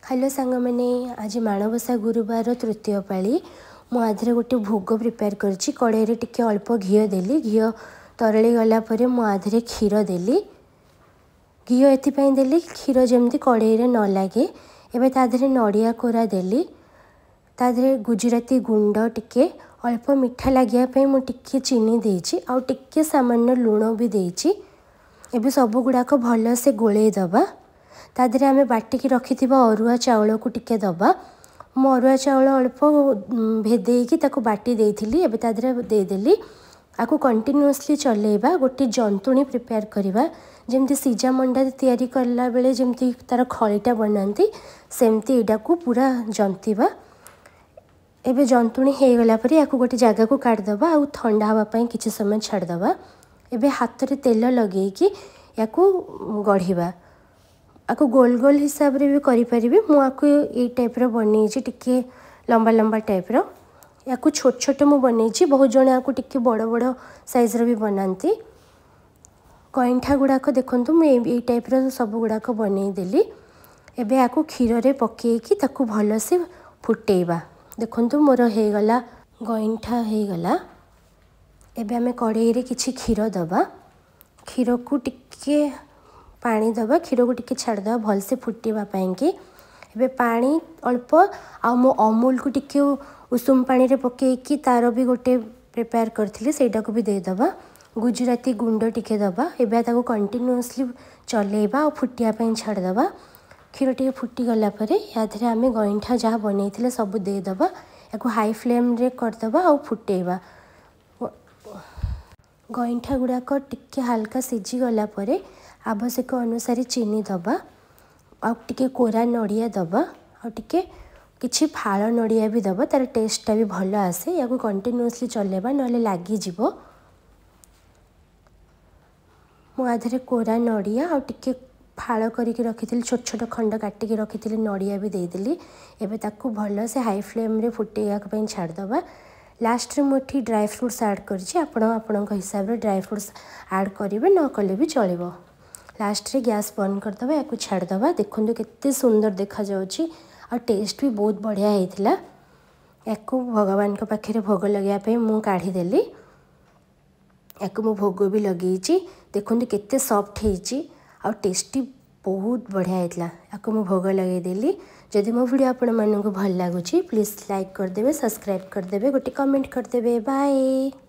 Hello ସାଙ୍ଗମାନେ, ଆଜି ମାଣବସା ଗୁରୁବାରର ତୃତୀୟ ପାଳି। ମୁଁ ଆଧିରେ ଗୋଟେ ଭୋଗ ପ୍ରିପେୟାର କରିଛି। କଡ଼େଇରେ ଟିକେ ଅଳ୍ପ ଘିଅ ଦେଲି। ଘିଅ ତରଳି ଗଲା ପରେ ମୁଁ ଆଧିରେ କ୍ଷୀର ଦେଲି। ଘିଅ ଏଥିପାଇଁ ଦେଲି, କ୍ଷୀର ଯେମିତି କଡ଼େଇରେ ନ ଲାଗେ। ଏବେ ତା ଦେହରେ ନଡ଼ିଆ କୋରା ଦେଲି, ତା ଦେହରେ ଗୁଜୁରାତି ଗୁଣ୍ଡ ଟିକେ, ଅଳ୍ପ ମିଠା ଲାଗିବା ପାଇଁ ମୁଁ ଟିକେ ଚିନି ଦେଇଛି ଆଉ ଟିକେ ସାମାନ୍ୟ ଲୁଣ ବି ଦେଇଛି। ଏବେ ସବୁ ଗୁଡ଼ାକ ଭଲସେ ଗୋଳେଇ ଦେବା। ତା ଦେହରେ ଆମେ ବାଟିକି ରଖିଥିବା ଅରୁଆ ଚାଉଳକୁ ଟିକେ ଦେବା। ମୁଁ ଅରୁଆ ଚାଉଳ ଅଳ୍ପ ଭେଦେଇକି ତାକୁ ବାଟି ଦେଇଥିଲି, ଏବେ ତା ଦେହରେ ଦେଇଦେଲି। ଆକୁ କଣ୍ଟିନ୍ୟୁଅସଲି ଚଲେଇବା। ଗୋଟେ ଜନ୍ତୁଣି ପ୍ରିପେୟାର କରିବା, ଯେମିତି ସିଝା ମଣ୍ଡା ତିଆରି କଲା ବେଳେ ଯେମିତି ତା'ର ଖଳିଟା ବନାନ୍ତି, ସେମିତି ଏଇଟାକୁ ପୁରା ଜନ୍ତିବା। ଏବେ ଜନ୍ତୁଣି ହେଇଗଲା ପରେ ୟାକୁ ଗୋଟେ ଜାଗାକୁ କାଢ଼ିଦେବା ଆଉ ଥଣ୍ଡା ହେବା ପାଇଁ କିଛି ସମୟ ଛାଡ଼ିଦେବା। ଏବେ ହାତରେ ତେଲ ଲଗେଇକି ୟାକୁ ଗଢ଼ିବା। ଆକୁ ଗୋଲ ଗୋଲ ହିସାବରେ ବି କରିପାରିବେ। ମୁଁ ଆକୁ ଏଇ ଟାଇପ୍ର ବନେଇଛି, ଟିକେ ଲମ୍ବା ଲମ୍ବା ଟାଇପ୍ର। ୟାକୁ ଛୋଟ ଛୋଟ ମୁଁ ବନେଇଛି, ବହୁତ ଜଣ ୟାକୁ ଟିକେ ବଡ଼ ବଡ଼ ସାଇଜ୍ର ବି ବନାନ୍ତି। ଗଇଁଠା ଗୁଡ଼ାକ ଦେଖନ୍ତୁ, ମୁଁ ଏଇ ଟାଇପ୍ର ସବୁ ଗୁଡ଼ାକ ବନେଇଦେଲି। ଏବେ ୟାକୁ କ୍ଷୀରରେ ପକେଇକି ତାକୁ ଭଲସେ ଫୁଟେଇବା। ଦେଖନ୍ତୁ, ମୋର ହେଇଗଲା, ଗଇଁଠା ହେଇଗଲା। ଏବେ ଆମେ କଡ଼େଇରେ କିଛି କ୍ଷୀର ଦେବା। କ୍ଷୀରକୁ ଟିକେ ପାଣି ଦେବା, କ୍ଷୀରକୁ ଟିକେ ଛାଡ଼ିଦେବା ଭଲସେ ଫୁଟିବା ପାଇଁକି। ଏବେ ପାଣି ଅଳ୍ପ ଆଉ ମୁଁ ଅମୁଲକୁ ଟିକେ ଉଷୁମ ପାଣିରେ ପକେଇକି ତା'ର ବି ଗୋଟେ ପ୍ରିପେୟାର କରିଥିଲି, ସେଇଟାକୁ ବି ଦେଇଦେବା। ଗୁଜୁରାତି ଗୁଣ୍ଡ ଟିକେ ଦେବା। ଏବେ ତାକୁ କଣ୍ଟିନ୍ୟୁଅସଲି ଚଲେଇବା ଆଉ ଫୁଟିବା ପାଇଁ ଛାଡ଼ିଦେବା। କ୍ଷୀର ଟିକେ ଫୁଟିଗଲା ପରେ ୟା ଦେହରେ ଆମେ ଗଇଁଠା ଯାହା ବନେଇଥିଲେ ସବୁ ଦେଇଦେବା। ୟାକୁ ହାଇ ଫ୍ଲେମ୍ରେ କରିଦେବା ଆଉ ଫୁଟେଇବା। ଗଇଁଠା ଗୁଡ଼ାକ ଟିକେ ହାଲକା ସିଝିଗଲା ପରେ ଆବଶ୍ୟକ ଅନୁସାରେ ଚିନି ଦେବା ଆଉ ଟିକେ କୋରା ନଡ଼ିଆ ଦେବା ଆଉ ଟିକେ କିଛି ଫାଳ ନଡ଼ିଆ ବି ଦେବା, ତା'ର ଟେଷ୍ଟଟା ବି ଭଲ ଆସେ। ୟାକୁ କଣ୍ଟିନ୍ୟୁଅସଲି ଚଲେଇବା, ନହେଲେ ଲାଗିଯିବ। ମୁଁ ଆ ଦେହରେ କୋରା ନଡ଼ିଆ ଆଉ ଟିକେ ଫାଳ କରିକି ରଖିଥିଲି, ଛୋଟ ଛୋଟ ଖଣ୍ଡ କାଟିକି ରଖିଥିଲି ନଡ଼ିଆ ବି ଦେଇଦେଲି। ଏବେ ତାକୁ ଭଲସେ ହାଇ ଫ୍ଲେମ୍ରେ ଫୁଟେଇବା ପାଇଁ ଛାଡ଼ିଦେବା। ଲାଷ୍ଟରେ ମୁଁ ଏଠି ଡ୍ରାଏ ଫ୍ରୁଟ୍ସ ଆଡ଼୍ କରିଛି। ଆପଣ ଆପଣଙ୍କ ହିସାବରେ ଡ୍ରାଏ ଫ୍ରୁଟ୍ସ ଆଡ଼୍ କରିବେ, ନ କଲେ ବି ଚଳିବ। ଲାଷ୍ଟରେ ଗ୍ୟାସ୍ ବନ୍ଦ କରିଦେବା, ୟାକୁ ଛାଡ଼ିଦେବା। ଦେଖନ୍ତୁ କେତେ ସୁନ୍ଦର ଦେଖାଯାଉଛି ଆଉ ଟେଷ୍ଟ ବି ବହୁତ ବଢ଼ିଆ ହେଇଥିଲା। ୟାକୁ ଭଗବାନଙ୍କ ପାଖରେ ଭୋଗ ଲଗାଇବା ପାଇଁ ମୁଁ କାଢ଼ିଦେଲି। ୟାକୁ ମୁଁ ଭୋଗ ବି ଲଗେଇଛି। ଦେଖନ୍ତୁ କେତେ ସଫ୍ଟ ହେଇଛି ଆଉ ଟେଷ୍ଟି ବହୁତ ବଢ଼ିଆ ହେଇଥିଲା। ୟାକୁ ମୁଁ ଭୋଗ ଲଗେଇଦେଲି। ଯଦି ମୋ ଭିଡ଼ିଓ ଆପଣମାନଙ୍କୁ ଭଲ ଲାଗୁଛି, ପ୍ଲିଜ୍ ଲାଇକ୍ କରିଦେବେ, ସବସ୍କ୍ରାଇବ୍ କରିଦେବେ, ଗୋଟେ କମେଣ୍ଟ କରିଦେବେ। ବାଏ।